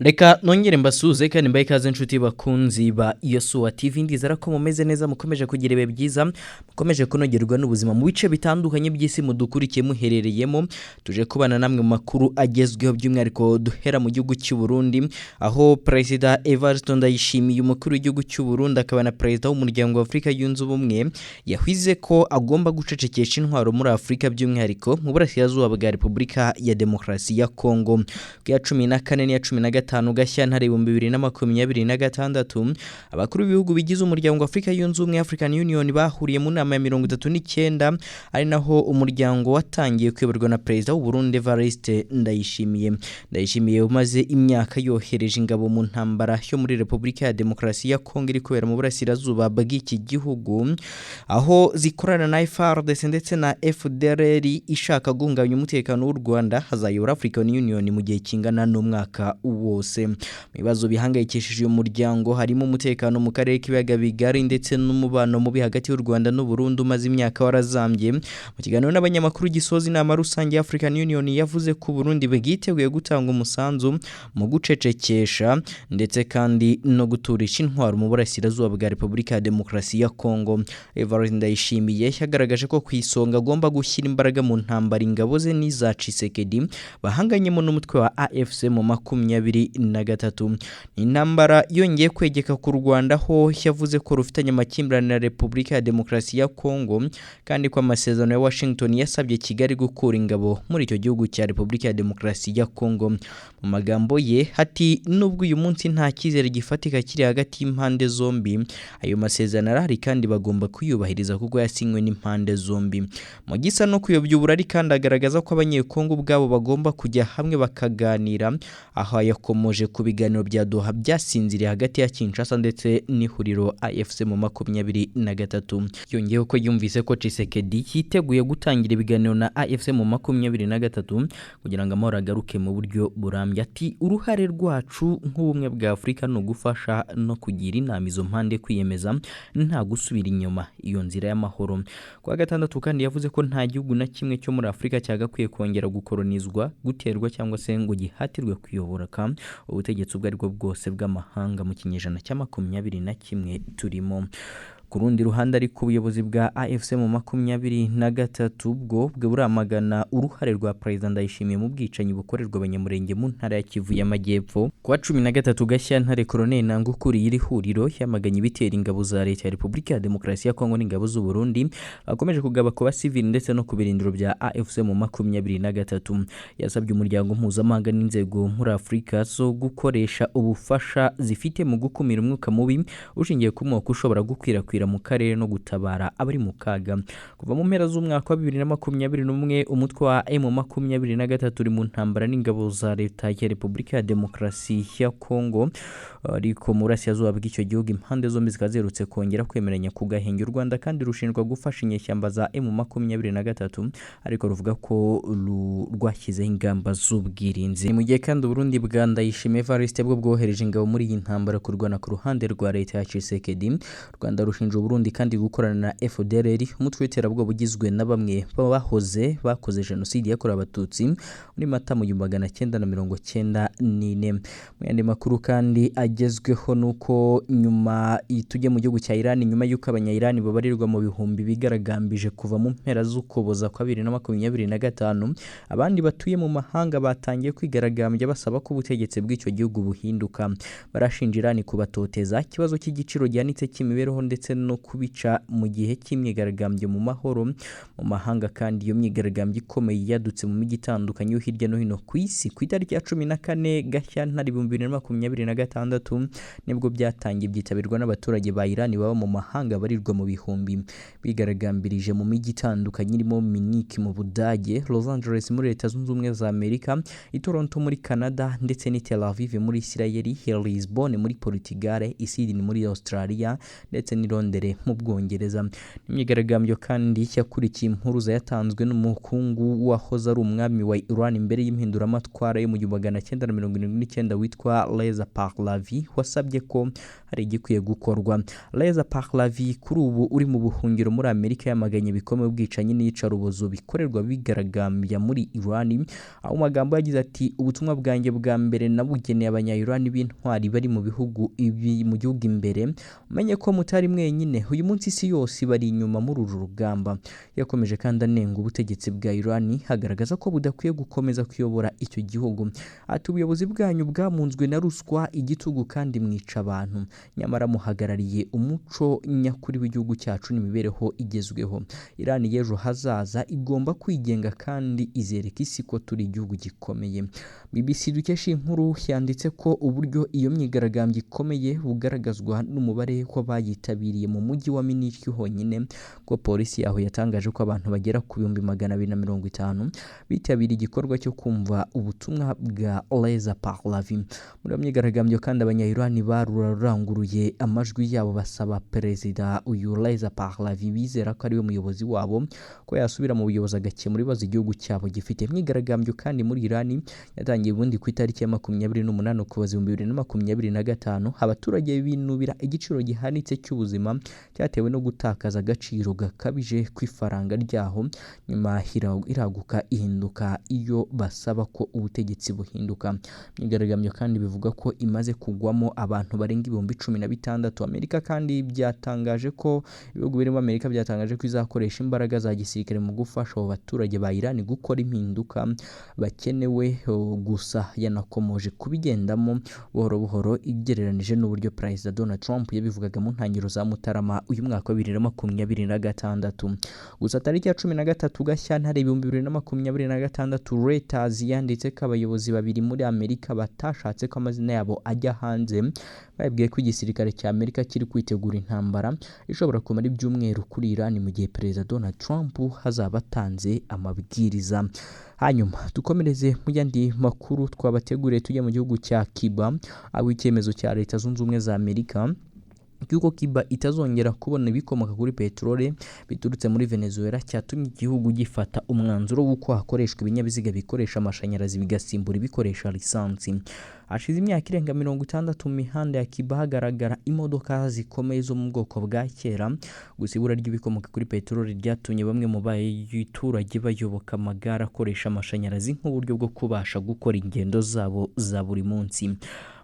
Reka nongere mbasuhuze kandi mbahe ikaze, inshuti bakunzi ba Yosuwa TV. Ndizera ko mumeze neza, mukomeje kugira ibihe byiza, mukomeje kunogerwa n'ubuzima mu bice bitandukanye by'isi mudukurikiye muherereyemo. Tuje kubana namwe mu makuru agezweho, by'umwihariko duhera mu gihugu cy'u Burundi, aho Perezida Evariste Ndayishimiye, umukuru w'igihugu cy'u Burundi akaba na Perezida w'Umuryango wa Afurika Yunze Ubumwe, yahize ko agomba gucecekesha intwaro muri Afurika, by'umwihariko mu burasirazuba bwa Repubulika ya Demokarasi ya Kongo. Ku ya 14 n'iya 15 Gashyantare 2026, abakuru b'ibihugu bigize Umuryango wa Afurika Yunze Ubumwe, African Union, bahuriye mu nama ya 39, ari naho umuryango watangiye kuyoborwa na Perezida w'u Burundi Evariste Ndayishimiye. Ndayishimiye umaze imyaka yohereje ingabo mu ntambara yo muri Repubulika ya Demokarasi ya Kongo iri kubera mu burasirazuba bw'iki gihugu, aho zikorana na FARDC ndetse na FDLR ishaka guhungabanya umutekano w'u Rwanda, hazayobora African Union mu gihe kingana n'umwaka wose. Mu bibazo bihangayikishije uyu muryango harimo umutekano mu karere k'ibiyaga bigari ndetse n'umubano mubi hagati y'u Rwanda n'u Burundi umaze imyaka warazambye. Mu kiganiro n'abanyamakuru gisoza inama rusange ya African Union, yavuze ko Burundi bwiteguye gutanga umusanzu mu gucecekesha ndetse kandi no guturisha intwaro mu burasirazuba bwa Repubulika ya Demokarasi ya Kongo. Evariste Ndayishimiye yagaragaje ko ku isonga agomba gushyira imbaraga mu ntambara ingabo ze n'iza Tshisekedi bahanganyemo n'umutwe wa AFC mu 23. Ni intambara yongeye kwegeka ku Rwanda, aho yavuze ko rufitanye amakimbirane na Repubulika ya Demokarasi ya Kongo, kandi ko amasezerano ya Washington yasabye Kigali gukura ingabo muri icyo gihugu cya Repubulika ya Demokarasi ya Kongo. Mu magambo ye ati: "Nubwo uyu munsi nta cyizere gifatika kiri hagati y'impande zombi, ayo masezerano arahari kandi bagomba kuyubahiriza kuko yasinywe n'impande zombi." Mu gisa no kuyobya uburari kandi agaragaza ko Abanyekongo ubwabo bagomba kujya hamwe bakaganira, aho yakomoje ku biganiro bya Doha byasinziriye hagati ya Kinshasa ndetse n'ihuriro AFC mu 23. Yongeyeho ko yumvise ko Tshisekedi yiteguye gutangira ibiganiro na AFC mu 23 kugira ngo amahoro agaruke mu buryo burambye. Ati: "Uruhare rwacu nk'ubumwe bwa Afurika ni ugufasha no kugira inama izo mpande kwiyemeza nta gusubira inyuma iyo nzira y'amahoro." Ku wa gatandatu kandi yavuze ko nta gihugu na kimwe cyo muri Afurika cyagakwiye kongera gukoronizwa, guterwa cyangwa se ngo gihatirwe kuyoboraka ubutegetsi ubwo aribwo bwose bw'amahanga mu kinyejana cya 21 turimo. Ku rundi ruhande ariko, ubuyobozi bwa AFC mu 23 bwo buramagana uruhare rwa Perezida Ndayishimiye mu bwicanyi bukorerwa Abanyamurenge mu ntara ya Kivu y'Amajyepfo. Ku wa 13 Gashyantare, Colonel Nanga ukuriye iri huriro yamaganye ibitera ingabo za Leta ya Repubulika ya Demokarasi ya Kongo n'ingabo z'u Burundi bakomeje kugaba ku basivili ndetse no ku birindiro bya AFC mu 23. Yasabye umuryango mpuzamahanga n'inzego muri Afurika zo gukoresha ubufasha zifite mu gukumira umwuka mubi ushingiye ku moko ushobora gukwirakwira mu karere no gutabara abari mu kaga. Kuva mu mpera z'umwaka wa 2021, umutwe wa M23 uri mu ntambara n'ingabo za Leta ya Repubulika ya Demokarasi ya Kongo, ariko mu burasirazuba bw'icyo gihugu impande zombi zikaba ziherutse kongera kwemeranya ku gahenge. U Rwanda kandi rushinjwa gufasha inyeshyamba za M23, ariko ruvuga ko rwashyizeho ingamba z'ubwirinzi. Ni mu gihe kandi Burundi bwa Ndayishimiye Evariste bwo bwohereje ingabo muri iyi ntambara kurwana ku ruhande rwa Leta ya Tshisekedi. U Rwanda rushinja Burundi kandi gukorana na FDLR, umutwe w'iterabwoba ugizwe na bamwe bahoze bakoze jenoside yakorewe Abatutsi muri Mata mu 1994. Mu yandi makuru kandi agezweho nuko nyuma tujye mu gihugu cya Iran, nyuma y'uko Abanya-Iran babarirwa mu bihumbi bigaragambije kuva mu mpera z'Ukuboza kwa 2025, abandi batuye mu mahanga batangiye kwigaragambya basaba ko ubutegetsi bw'icyo gihugu buhinduka. Barashinja Iran kubatoteza, ikibazo cy'igiciro gihanitse cy'imibereho ndetse no kubica mu gihe cy'imyigaragambyo mu mahoro. Mu mahanga kandi iyo myigaragambyo ikomeye yadutse mu mijyi itandukanye yo hirya no hino ku isi. Ku itariki ya 14 Gashyantare 2026 nibwo byatangiye, byitabirwa n'abaturage ba Iran baba mu mahanga barirwa mu bihumbi, bigaragambirije mu mijyi itandukanye irimo Munich mu Budage, Los Angeles muri Leta Zunze Ubumwe za Amerika, i Toronto muri Canada ndetse n'i Tel Aviv muri Israel, Lisbon muri Portugal, i Sydney muri Australia ndetse n'i Londres. Londres mu Bwongereza. Imyigaragambyo kandi yakurikiye impuruza yatanzwe n'umuhungu wahoze ari umwami wa Iran mbere y'impinduramatwara yo mu 1979 witwa Reza Pahlavi, wasabye ko hari igikwiye gukorwa. Reza Pahlavi kuri ubu uri mu buhungiro muri Amerika yamaganye bikomeye ubwicanyi n'iyicarubozo bikorerwa bigaragambya muri Iran, aho magambo yagize ati: "Ubutumwa bwanjye bwa mbere nabugeneye abanya-Iran b'intwari bari mu bihugu ibi mu gihugu imbere, umenye ko mutari mwenyine, uyu munsi isi yose bari inyuma muri uru rugamba." Yakomeje kandi anenga ubutegetsi bwa Iran, agaragaza ko budakwiye gukomeza kuyobora icyo gihugu. Ati: "Ubuyobozi bwanyu bwamunzwe na ruswa, igitugu kandi mwica abantu, nyamara muhagarariye umuco nyakuri w'igihugu cyacu n'imibereho igezweho. Iran y'ejo hazaza igomba kwigenga kandi izereka isi ko turi igihugu gikomeye." BBC dukesha inkuru yanditse ko uburyo iyo myigaragambyo ikomeye bugaragazwa n'umubare w'abayitabiriye mu mujyi wa Munich honyine, ko polisi yaho yatangaje ko abantu bagera ku 250,000 bitabiriye igikorwa cyo kumva ubutumwa bwa Reza Pahlavi. Muri iyo myigaragambyo kandi abanya-Iran baruranguruye amajwi yabo basaba perezida uyu Reza Pahlavi, bizera ko ariwe muyobozi wabo, ko yasubira mu buyobozi agakemura ibibazo igihugu cyabo gifite. Imyigaragambyo kandi muri Iran yatangiye ubundi ku itariki ya 28 Ukuboza 2025. Abaturage binubira igiciro gihanitse cy'ubuzima cyatewe no gutakaza agaciro gakabije kw'ifaranga ryaho, nyuma iraguka ihinduka iyo basaba ko ubutegetsi buhinduka. Imyigaragambyo kandi bivuga ko imaze kugwamo abantu barenga 16,000. Amerika kandi byatangaje ko ibihugu birimo Amerika byatangaje ko izakoresha imbaraga za gisirikare mu gufasha abo baturage ba Iran gukora impinduka bakenewe. Gusa yanakomoje kubigendamo buhoro buhoro igereranije n'uburyo Perezida Donald Trump yabivugaga mu ntangiriro za Mutarama uyu mwaka wa 2026. Gusa tariki ya 13 Gashyantare 2026, Reuters yanditse ko abayobozi babiri muri Amerika batashatse ko amazina yabo ajya hanze babwiye ko igisirikare cya Amerika kiri kwitegura intambara ishobora kumara ibyumweru kuri Iran mu gihe Perezida Donald Trump hazaba atanze amabwiriza. Hanyuma dukomereze mu yandi makuru twabateguriye, tujya mu gihugu cya Cuba, aho icyemezo cya Leta Zunze Ubumwe za Amerika cy'uko Cuba itazongera kubona ibikomoka kuri peteroli biturutse muri Venezuela cyatumye igihugu gifata umwanzuro w'uko hakoreshwa ibinyabiziga bikoresha amashanyarazi bigasimbura ibikoresha lisansi. Hashize imyaka irenga 60 mu mihanda ya Cuba hagaragara imodoka zikomeye zo mu bwoko bwa kera. Gusa ibura ry'ibikomoka kuri peteroli ryatumye bamwe mu baturage bayoboka amagare akoresha amashanyarazi nk'uburyo bwo kubasha gukora ingendo zabo za buri munsi.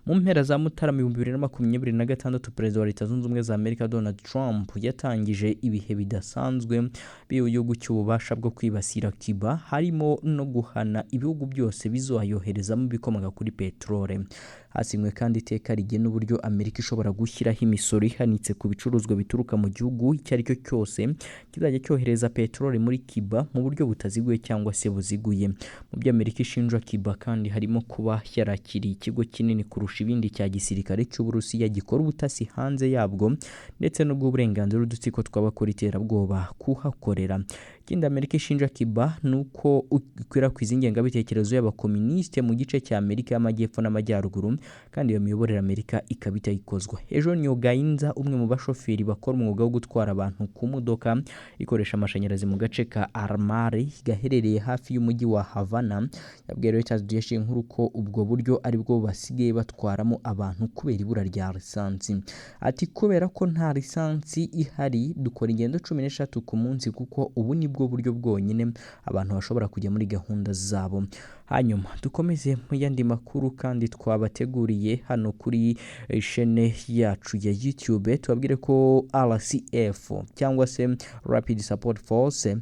Mu mpera za Mutarama 2026, Perezida wa Leta Zunze Ubumwe za Amerika Donald Trump yatangije ibihe bidasanzwe by'igihugu cy'ububasha bwo kwibasira Cuba, harimo no guhana ibihugu byose bizoyoherezamo ibikomoka kuri peteroli. Hasinywe kandi iteka rigena uburyo Amerika ishobora gushyiraho imisoro ihanitse ku bicuruzwa bituruka mu gihugu icyo ari cyo cyose kizajya cyohereza peteroli muri Cuba mu buryo butaziguye cyangwa se buziguye. Mu byo Amerika ishinja Cuba kandi harimo kuba yarakiriye ikigo kinini kurusha ibindi cya gisirikare cy'Uburusiya gikora ubutasi hanze yabwo, ndetse no guha uburenganzira udutsiko tw'abakora iterabwoba kuhakorera. Ikindi Amerika ishinja Cuba ni uko ikwirakwiza ingengabitekerezo y'abakominisite mu gice cya Amerika y'Amajyepfo n'Amajyaruguru, kandi iyo miyoborere Amerika ikaba itayikozwa. Ejo Gainza, umwe mu bashoferi bakora umwuga wo gutwara abantu ku modoka ikoresha amashanyarazi mu gace ka Armare gaherereye hafi y'umujyi wa Havana, yabwiye Reuters dukesha inkuru ko ubwo buryo aribwo basigaye batwaramo abantu kubera ibura rya lisansi. Ati: "Kubera ko nta lisansi ihari, dukora ingendo 13 ku munsi, kuko ubu nibwo buryo bwonyine abantu bashobora kujya muri gahunda zabo." Hanyuma dukomeze mu yandi makuru kandi twabateguriye hano kuri shene yacu ya YouTube, tubabwire ko RCF cyangwa se Rapid Support Force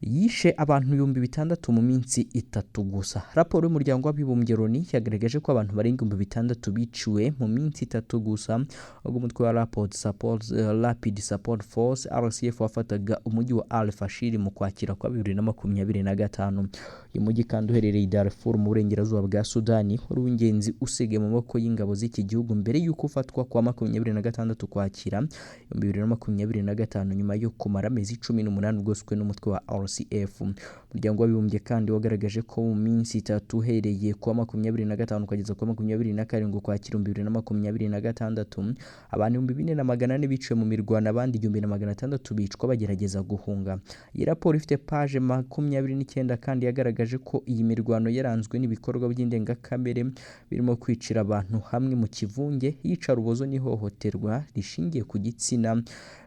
yishe abantu 6,000 mu minsi 3 gusa. Raporo y'umuryango w'abibumbye Loni yagaragaje ko abantu barenga 6,000 biciwe mu minsi 3 gusa ubwo umutwe wa Rapid Support Force RCF wafataga umujyi wa Al Fashir mu kwakira kwa 2025. Uyu mujyi kandi uherereye i Darfur mu burengerazuba bwa Sudani, wari uw'ingenzi usigaye mu maboko y'ingabo z'iki gihugu mbere y'uko ufatwa kwa 26 Ukwakira 2025, nyuma yo kumara amezi 18 ugoswe n'umutwe wa MOCF. Umuryango w'Abibumbye kandi wagaragaje ko mu minsi 3 uhereye kuwa 25 kugeza kuwa 27 Ukwakira 2026, abantu 4400 biciwe mu mirwano, abandi 1600 bicwa bagerageza guhunga. Iyi raporo ifite paje 29 kandi yagaragaje ko iyi mirwano yaranzwe n'ibikorwa by'indengakamere birimo kwicira abantu hamwe mu kivunge, iyicarubozo n'ihohoterwa rishingiye ku gitsina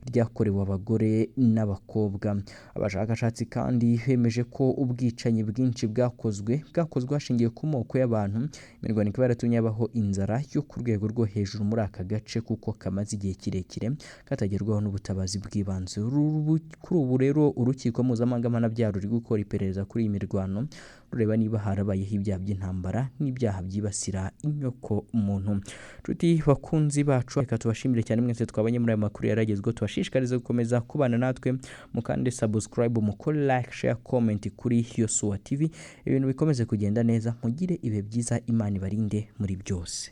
ryakorewe abagore n'abakobwa. Abashakashatsi kandi bemeje ko ubwicanyi bwinshi bwakozwe hashingiwe ku moko y'abantu. Imirwano ikaba yaratumye habaho inzara yo ku rwego rwo hejuru muri aka gace, kuko kamaze igihe kirekire katagerwaho n'ubutabazi bw'ibanze. Kuri ubu rero urukiko mpuzamahanga mpanabyaha ruri gukora iperereza kuri iyi mirwano, rureba niba harabayeho ibyaha by'intambara n'ibyaha byibasira inyoko muntu. Nshuti bakunzi bacu, reka tubashimire cyane mwese twabanye muri aya makuru yaragezweho. Tubashishikarize gukomeza kubana natwe, mukande subscribe, mukore like, share, comment kuri Yosuwa TV, ibintu bikomeze kugenda neza. Mugire ibihe byiza, Imana ibarinde muri byose.